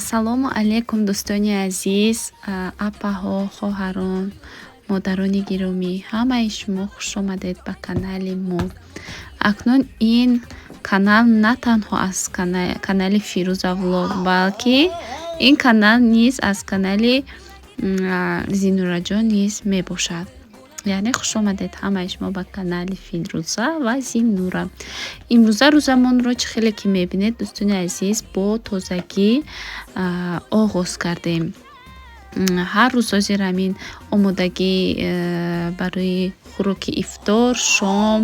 Ассалому алайкум, дӯстони азиз, апаҳо, хоҳарон, модарони гиромӣ. Ҳамаи шумо хуш омадед ба канали мо. Акнун ин канал на танҳо аз канали Фирӯза влог, балки ин канал низ аз канали Зинураҷон низ мебошад. Яъне хуш омадед ҳамаи шумо ба канали Фирӯза ва Зинура. Имрӯза рӯзамонро, чӣ хеле ки мебинед, дӯстони азиз, бо тозагӣ оғоз кардем. Ҳар рӯз ҳозир ҳамин омодагӣ барои хӯроки ифтор, шом,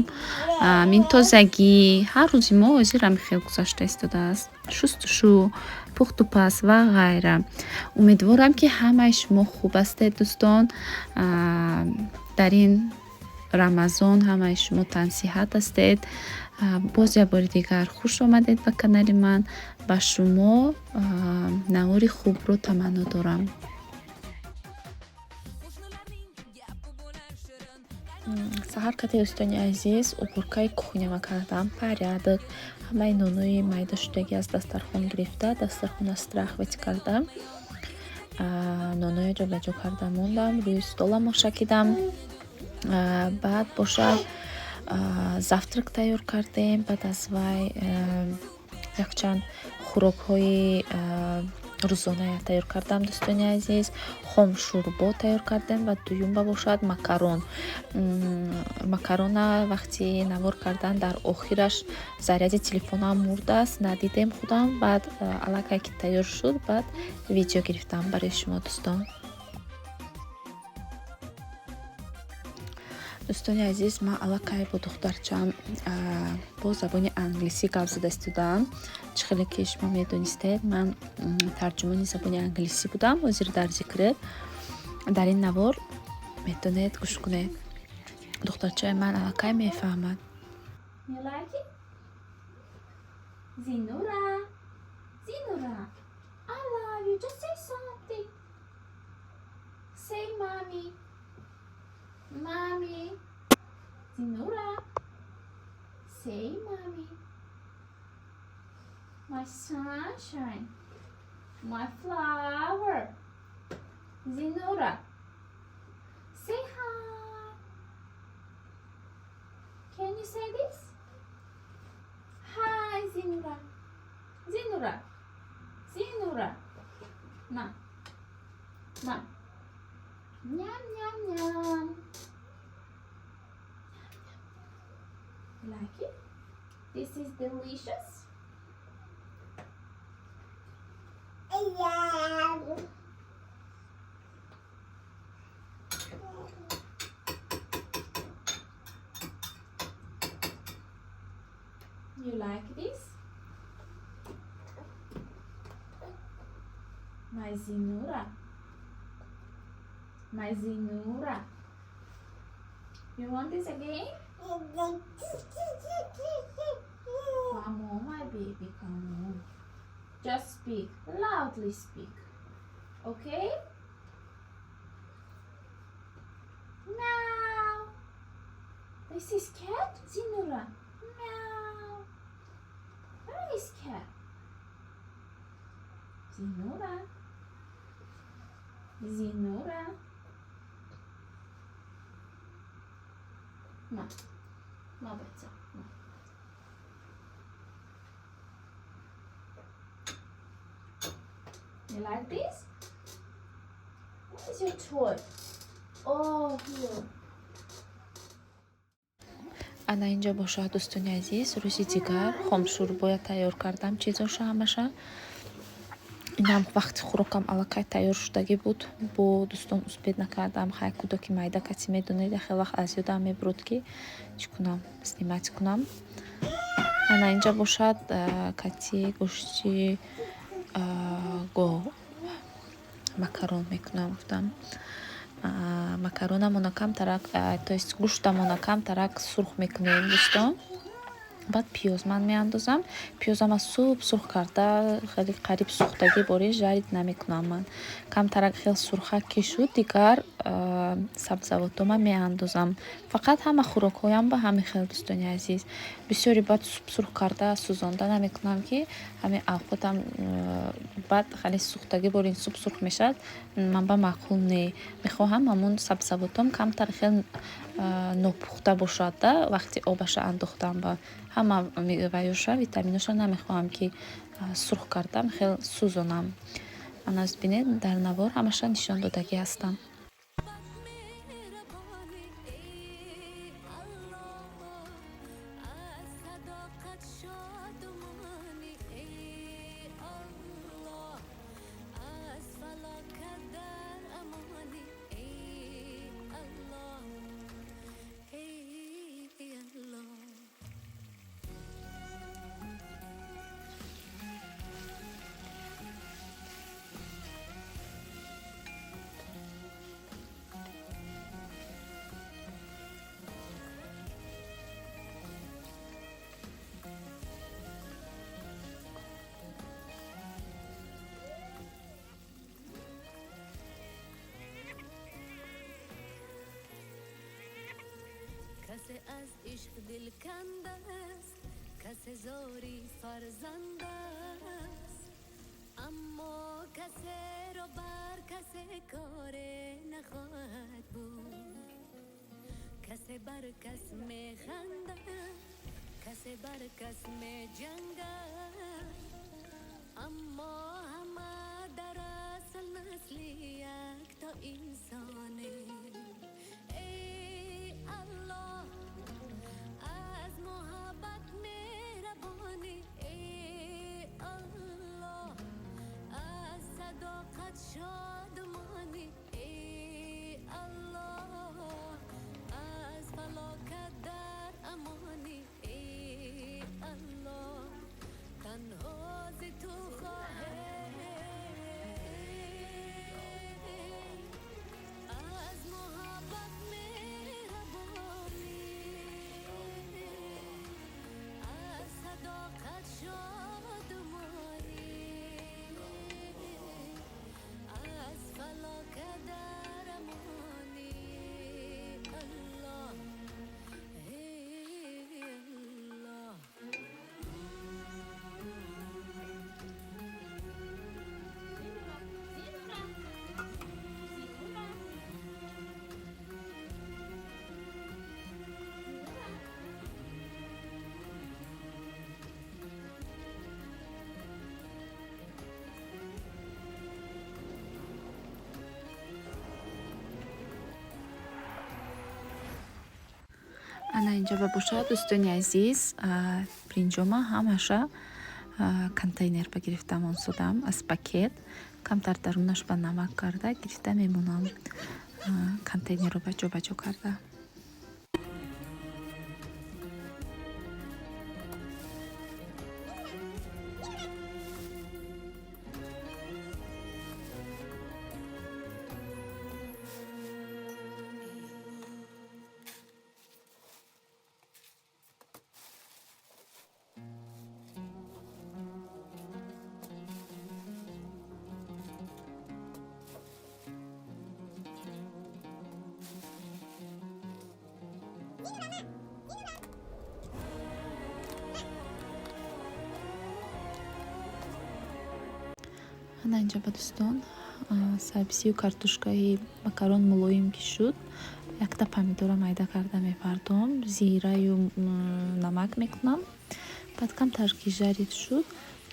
ҳамин тозагӣ. Ҳар рӯзи мо ҳозир ҳамин хел гузашта истодааст. Шустушу, пухтупаз ва ғайра. Умедворам, ки ҳамаи шумо хуб ҳастед, дӯстон. Дар ин Рамазон ҳамаи шумо тансиҳат ҳастед. Боз як бори дигар хуш омадед ба канали ман. Ба шумо навори хубро таманно дорам. Саҳар кати, дӯстони азиз, уборкаи кухняма кардам, порядок. Ҳамаи нонои майдашудагӣ аз дастархон гирифта, дастархона страховать кардам. Ноноя ҷобаҷо карда мондам, рӯи столамо шакидам. Баъд бошад, завтрак тайёр кардем. Баъд аз вай якчанд хӯрокҳои рӯзоная тайёр кардам, дӯстони азиз. Хомшӯрбо тайёр кардем ва дуюмба бошад, макарон. Макарона вақти навор кардан дар охираш заряди телефонам мурдааст, надидем худам. Баъд аллакай ки тайёр шуд, баъд видео гирифтам барои шумо, дӯстон. Дӯстони азиз, ман аллакай бо духтарчаам бо забони англисӣ гап зада истодаам. Чӣ хеле ки шумо медонистед, ман тарҷумони забони англисӣ будам. Ҳозир дар зикрет дар ин навор метавонед гӯш кунед. Духтарчаи ман аллакай мефаҳмад. You like it? Zinura, Zinura, I love you. Just say something. Say mommy. Mommy. Zinura. Say mommy. My sunshine. My flower. Zinura. Say hi. Can you say this? Hi, Zinura. Zinura. Zinura. Ma. Ma. Nyam, nyam, nyam. You like it? This is delicious. Yeah. You like this? My Zinura. My Zinura. You want this again? Come on, my baby, come on. Just speak, loudly speak. Okay? Meow. This is cat, Zinura. Meow. Where is cat? Zinura. Zinura. Ma. Ma баца. Ма. You like this? What is your toy? Oh, here. Ана инҷо бошад, дӯстони азиз, рӯзи дигар хомшӯрбоя тайёр кардам, чизоша ҳамаша. Инам вақти хӯрокам аллакай тайёр шудагӣ буд. Бо дӯстон успеть накардам. Хай, кӯдаки майда каси медонед, яхел вақт аз ёдам мебурд, ки чӣ кунам, снимать кунам. Ана инҷа бошад, кати гӯшти гов макарон мекунам, гуфтам. Макаронамона камтарак, то есть гӯштамона камтарак сурх мекунем, дӯстон. Баъд пиёз ман меандозам. Пиёзама суб сурх карда, хеле қариб сӯхтагӣ борӣ жарить намекунам ман. Камтарак хел сурхак ки шуд, дигар сабзавотома меандозам. Фақат ҳама хӯрокҳоям ба ҳамин хел, дӯстони азиз. Бисёре баъд суб сурх карда сӯзонда намекунам, ки ҳамин авқотам баъд хеле сӯхтагӣ борин суб сурх мешавад, ман ба маъқул не. Мехоҳам ҳамун сабзавотом камтар хел нопухта бошад да, вақти обаша андохтам ба ҳама ваёша витаминоша намехоҳам, ки сурх кардам хел сӯзонам. Ана бинед, дар навор ҳамаша нишон додагӣ ҳастам. کسی از عشق دل کنده است، کسی زاری فرزند است، اما کسی را بر کسی کار نخواهد بود. کسی بر کس می خندد، کسی بر کس می جنگد، اما همه در اصل نسل یک تا انسانه. ای الله از محبت مهربانی، ای الله از صداقت شادمانی، ای الله از فلاکت در امانی، ای الله تنها ز تو خواهم از محبت مهربانی، از صداقت شادمانی، از فلاکت در امانی. الله ای الله. Ана инҷа ба бошад, дӯстони азиз, биринҷома ҳамаша контейнер ба гирифтам онсудам аз пакет, камтар дарунаш ба намак карда гирифта мемонам, контейнерро ба ҷобаҷо карда. Ана инҷа ба дӯстон, сабзию картошкаи макарон мулоим ки шуд, якта помидора майда карда мепардом, зираю намак мекунам. Баъд камтар ки жарить шуд,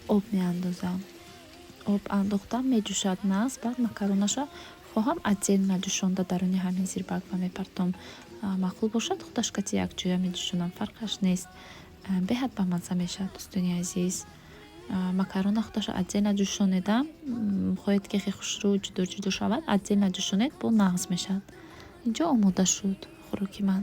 об меандозам. Об андохтам, меҷӯшад нағз, баъд макаронаша хоҳам отдельно ҷӯшонда даруни ҳамин зирбаква мепартом. Маъқул бошад, худаш кати якҷоя меҷӯшонам, фарқаш нест. Беҳад бамазза мешавад, дӯстони азиз. Макарона худаша отдельно ҷӯшонеда, хоҳед ки хеле хушрӯ ҷудо ҷудо шавад, отдельно ҷӯшонед, бо нағз мешавад. Инҷо омода шуд хӯроки ман.